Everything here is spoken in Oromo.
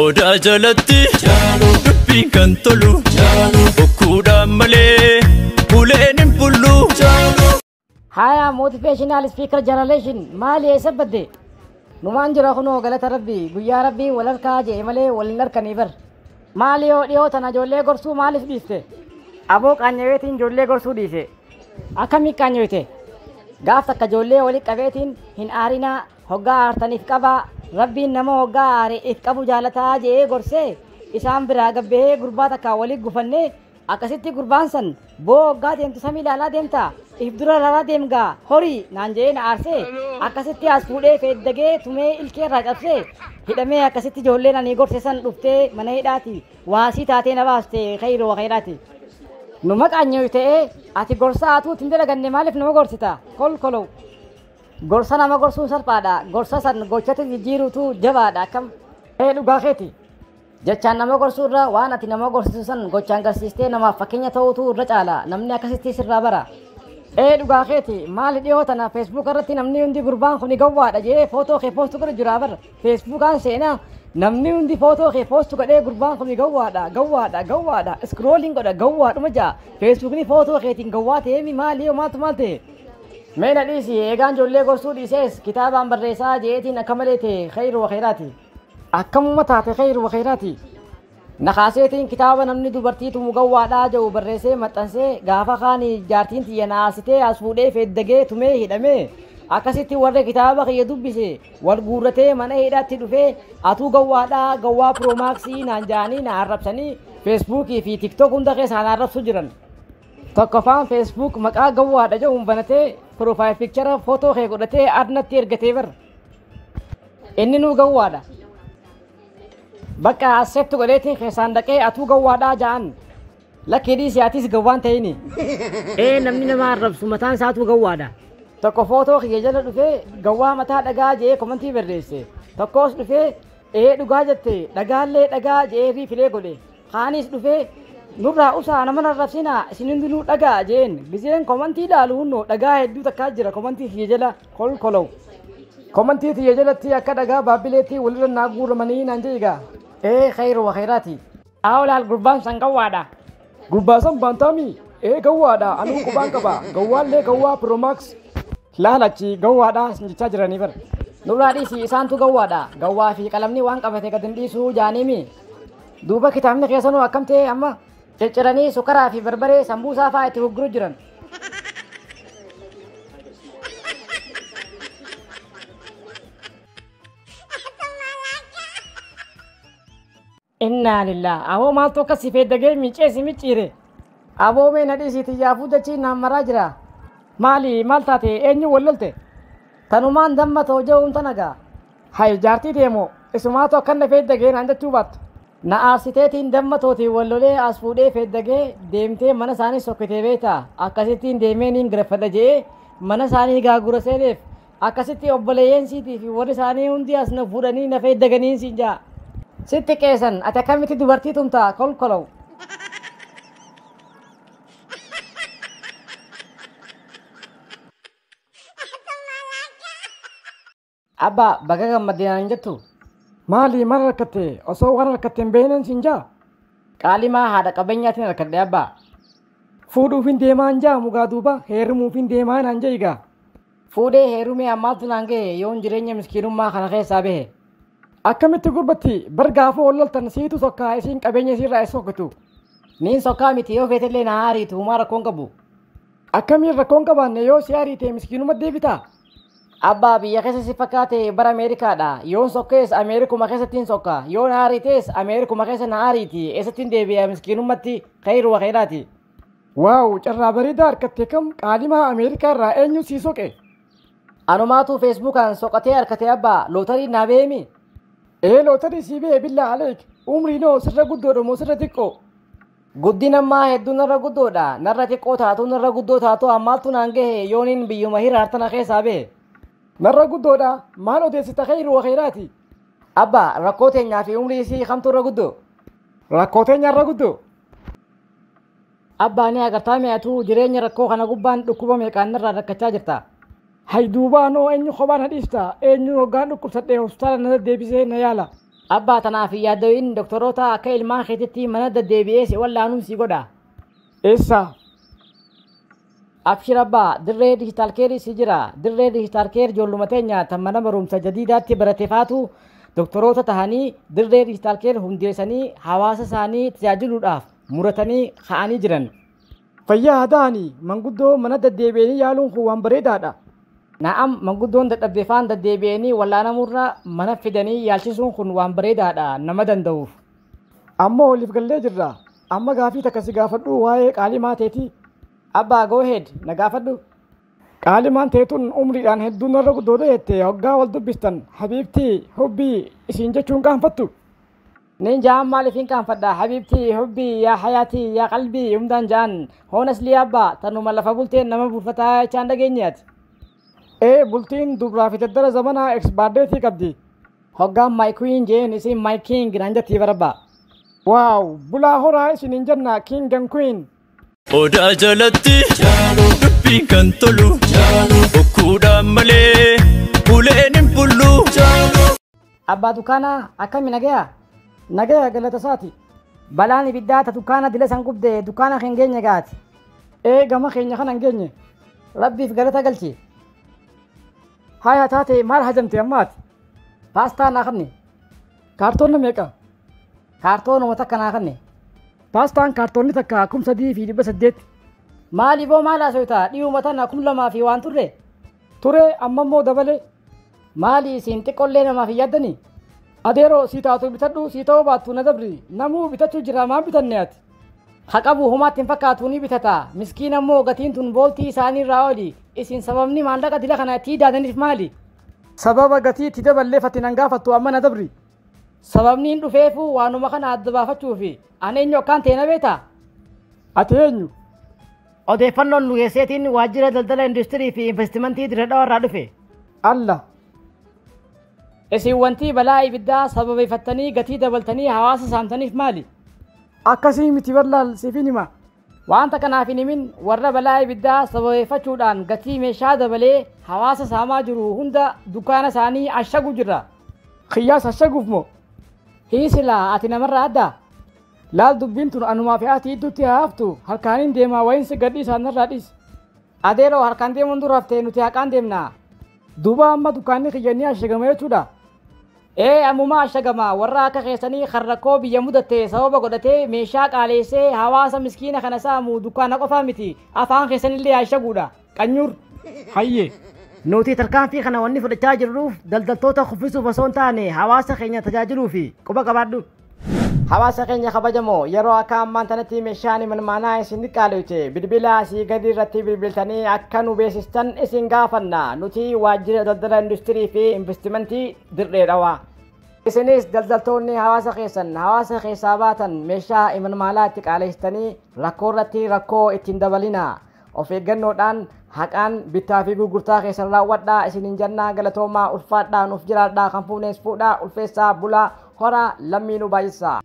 Odaa jalatti dubbiin kan tolu bokkuudhaan malee uleen hin bullu. Haya motivational speaker generation maali eessa badde? Numaan jira kunoo galata rabbii guyyaa rabbii wal harkaa je'e malee wal hin harkanii bar. Maali yoo dhiyoo tana ijoollee gorsuu maaliif dhiifte? Aboo qaanyaweetiin ijoollee gorsuu dhiise. Akkamii qaanyawite? Gaaf takka ijoollee walitti qabeetiin hin aarinaa hoggaa aartaniif qabaa rabbiin nama hoggaa aare if qabu jaalataa je'ee gorsee isaan biraa gabbahee gurbaa takka walitti gufannee akkasitti gurbaan san boo hoggaa deemtu samii ilaalaa deemta if dura ilaalaa deemgaa horii naan je'ee na aarsee akkasitti as fuudhee feeddagee tumee ilkee irraa cabsee hidhamee akkasitti ijoolleen ani gorse san dhuftee mana hidhaati waasii taatee na baaste khayroo khayraati. Numa qaanyoo ta'ee ati gorsa atuutti hin dalaganne maaliif nama gorsita kolkolow. Gorsa nama gorsuun salphaadha. Gorsa san gochatti jijjiiruutu jabaadha akkam. Ee dhugaa keeti. Jechaan nama gorsuu irra waan ati nama gorsitu san gochaan garsiistee namaaf fakkeenya ta'uutu irra caala. Namni akkasitti sirraa bara. Ee dhugaa keeti. Maali dhiyoo tana Facebook irratti namni hundi gurbaan kun gowwaadha jedhee footoo kee poostu godhu jira bara. Facebookaan seenaa namni hundi footoo kee poostu godhee gurbaan kun gowwaadha gowwaadha gowwaadha scrolling godha gowwaadhuma ja'a. Facebookni footoo keetiin gowwaa ta'ee maali yoo maaltu maal ta'e? Mee na dhiisi eegaan ijoollee gorsuu dhiisees kitaabaan barreessaa jeetiin akka malee ta'e khayru wa khayraati. Akkamuma taate khayru wa khayraati. Nakaaseetiin kitaaba namni dubartii tumu gowwaadhaa jedhu barreessee maxxansee gaafa kaani jaartiin tiyya na aarsitee as fuudhee feeddagee tumee hidhamee akkasitti warra kitaaba kiyya dubbise wal guurratee mana hidhaatti dhufee atuu gowwaadhaa gowwaa piroomaksii naan ja'anii na arrabsanii feesbuukii fi tiktook hunda keessaa na arrabsu jiran. Tokkoffaan feesbuuk maqaa gowwaadha jedhuun banatee profile picture footoo kee godhatee adnatti ergatee bar. Inni nuu gowwaadha. Bakka accept godheetiin keessaan dhaqee atuu gowwaadhaa ja'an. Lakkii dhiisii atis gowwaan ta'ini. Ee namni nama arrabsu mataan isaatuu gowwaadha. Tokko footoo kiyya jala dhufee gowwaa mataa dhagaa je'ee komantii barreesse. Tokkos dhufee ee dhugaa jette dhagaallee dhagaa je'ee riifilee godhe. Kaanis dhufee nurraa usaa nama arrabsinaa isin hundinuu dhagaa je'een. Gizeen komantii ilaalu hunnoo dhagaa hedduu takkaa jira komantii kiyya jala kolkolow. Komantii kiyya jalatti akka dhagaa baabbileetti walirra naa guuramanii naan je'igaa. Ee khayru wa khayraati. Aawlaal gurbaan san gowwaadha. Gurbaa san baantaami? Ee gowwaadha anuu qubaan qaba. Gowwaallee gowwaa Promax. Laalachi gowwaadha sin jechaa jiranii bar. Nurraa dhiisi isaantu gowwaadha. Gowwaa fi qalamni waan qabate gad hin dhiisuu jaaniimi. Duuba kitaabni keessanuu akkam ta'e amma cicciranii sukaraa fi barbaree sambuusaa fa'aa itti gurguru jiran. Innaa lillah aboo maaltu akkas si feeddagee miicee si micciire. Aboo mee na dhiisii xiyyaafuu dachii naan maraa jira. Maali maal taate eenyu wal lolte? Tanumaan damma ta'u jehuun tana gaa. Hay jaartii deemo isumaatu akkan na feeddagee naan jechuu baattu. Na aarsiteetiin damma tootiin wal lolee as fuudhee feeddagee deemtee mana isaanii sokkitee beektaa akkasittiin deemee niin giraffadha je'ee mana isaanii gaagura seeneef akkasitti obboleeyyan siitii fi warri isaanii hundi as na fuudhanii na feeddaganiin siin ja'a. Sitti qeesan ati akkamitti dubartii tumtaa kolkolow. Abbaa baga gammaddee naan jettu. Maali maal harkatte osoo waan harkatte hin beekneen siin jaa? Qaalimaa haadha qabeenyaatiin harkadhe abbaa. Fuudhuuf hin deemaan jaa mugaa duuba heerumuuf hin deemaa naan je'igaa. Fuudhee heerumee ammaatu naan ga'e yoon jireenya miskiinummaa kana keessaa bahe. Akkamitti gurbatti bar gaafa wal loltan siitu sokkaa isiin qabeenya isiirraa isa sokkitu. Niin sokkaa miti yoo feetellee na haariitu humaa rakkoon qabu. Akkamiin rakkoon qabaanne yoo si haariite miskiinuma deebitaa? Abbaa biyya keessa si fakkaate bara Ameerikaadha. Yoon sokkees Ameerikuma keessattiin sokka. Yoon haariitees Ameerikuma keessa na haariiti. Eessattiin deebi'a miskiinumatti khayru wa khayraati. Waaw carraa bareedaa harkatte kam qaalimaa Ameerikaa irraa eenyu sii soqe? Anumaatu feesbuukaan soqatee harkate abbaa lootarii naa beemi. Ee lootarii sii bee billaa aleek umriinoo sirra guddoodha moo sirra xiqqoo? Guddin ammaa hedduu narra guddoodha. Narra xiqqoo taatu narra guddoo taatu ammaatu naan gahe yooniin biyyuma hiraartana keessaa bahe. Narra guddoodha maal odeessita khayru wa khayraati? Abbaa rakkoo teenyaa fi umrii isii kamtu irra guddoo? Rakkoo teenya irra guddoo. Abbaa ni agartaa mi'atuu jireenya rakkoo kana gubbaan dhukkuba meeqaan narraa rakkachaa jirta. Hay duubaa noo eenyu kophaa na dhiifta eenyu hoggaan dhukkubsadhee hospitaala na deddeebisee na yaala. Abbaa, tanaaf hin yaaddoyin, doktoroota akka ilmaan keetitti mana deddeebi'ee si wallaanuun si godha. Eessa? Abshir abbaa, Dirree Digital Care si jira. Dirree Digital Care ijoolluma teenya tan mana barumsa jadiidaatti barate faatu doktoroota tahanii Dirree Digital Care hundeessanii hawaasa isaanii tajaajiluudhaaf muratanii ka'anii jiran. Fayyaa haa ta'anii, manguddoo mana deddeebi'anii yaaluun kun waan bareedaadha. Na'am, manguddoon dadhabde faan deddeebi'anii wallaanamurra mana fidanii yaalchisuun kun waan bareedaadha nama danda'uuf. Amma waliif gallee jirra. Amma gaafii takka si gaafadhu waa'ee qaalimaa teetii. Abbaa, go ahead, na gaafadhu. Qaalimaan teetun umriidhaan hedduu narra guddoodha jette, hoggaa wal dubbistan habiibtii, hubbii isiin jechuun qaanfattu? Nin ja'an, maaliif hin qaanfadha? Habiibtii, hubbii, yaa hayaatii, yaa qalbii hundaan ja'an. Honestly abbaa, tanuma lafa bulteen nama bulfataa jechaan dhageenyaati. Ee, bultiin dubraa fi daddara zamanaa expired qabdi. Hoggaan "my queen" jeen, isin "my king" naan jettii barabbaa. Wow, bulaa horaa isiniin jenna, king and queen. Odaa jalatti dubbiin kan tolu bokkuudhaan malee uleen hin bullu. Abbaa dukkaanaa, akkami, nagaya? Nagaya, galata isaati. Balaan ibiddaa ta dukkaana dila san gubde dukkaana hin geenye gaati? Ee, gama keenya kana hin geenye. Rabbiif galata galchi. Haya taate, maal hajamte ammaati? Paastaa naa qabni. Kaartoonni meeqa? Kaartoonuma takka naa qabni. Paastaan kaartoonni takka 3800. Maaliifoo, maal haasoyta? Dhiyuma tana 2000 fi waan turre. Ture, amma immoo dabale. Maali, isin xiqqollee namaaf hin yaaddanii? Adeeroo, sii taatu bitadhu, sii ta'uu baattu na dabri. Namuu bitachuu jira, maan bitanne ati? Haqabu homaatti hin fakkaatu, ni bitata. Miskiin ammoo gatiin tun booltii isaanii irraa oli. Isin sababni maallaqa dila kana itti daadaniif maali? Sababa gatii itti daballeeffatti nan gaafattu, amma na dabri. Sababni hin dhufeefu waanuma kana adda baafachuufi. Ani eenyu akkaan ta'e na beektaa? Ati eenyu? Odeeffannoon nu geesseetiin waajjira daldala industirii fi investimentii Dirree Dhawaa irraa dhufe. Alla. Isin wanti balaa ibiddaa sababeeffattanii gatii dabaltanii hawaasa saamtaniif maali? Akkasii miti, ballaal siifin hima. Wanta kanaaf hin himin, warra balaa ibiddaa sababeeffachuudhaan gatii meeshaa dabalee hawaasa saamaa jiru hunda dukkaana isaanii ashagu jirra. Kiyyaas ashaguuf moo? Hiisilaa, ati namarraa addaa? Laal, dubbiin tun anumaa fi ati idduutti haa haftu, harkaaniin deemaa wayiinsi gadhii isaanirraa dhiis. Adeeroo, harkaan deemuun dura haftee, nuti haqaan deemna. Duuba amma dukkaanni kiyya ni ashagama jechuudha. Ee, ammumaa ashagama. Warra akka keessanii rakkoo biyya mudatte sababa godhatee meeshaa qaaleessee hawaasa miskiina kana saamu dukkaana qofaa miti, afaan keessanillee ashaguudha. Qanyuur. Hayyee. Nuti tarkaanfii kana wanni fudhachaa jirruuf daldaltoota kuffisuuf osoo hin taane hawaasa keenya tajaajiluu fi quba qabaadhu. Hawaasa keenya kabajamoo, yeroo akka ammaan tanatti meeshaan manmaanaa isin qaala'ite bilbila asii gadi irratti bilbiltanii akka nu beeksistan isin gaafanna. Nuti waajjira daldala industirii fi investimentii Dirree Dhawaa. Isinis daldaltoonni hawaasa keessan hawaasa keessaa baatan meeshaa imalmaalaa itti qaalessitanii rakkoo irratti rakkoo ittiin dabalina. Of eeggannoodhaan haqaan bittaa fi gurgurtaa keessan raawwadhaa isiniin jennaa. Galatoomaa, ulfaadhaa, nuuf jiraadhaa, kan fuunees fuudhaa, ulfeessaa, bulaa, horaa, lammii nu baay'isaa.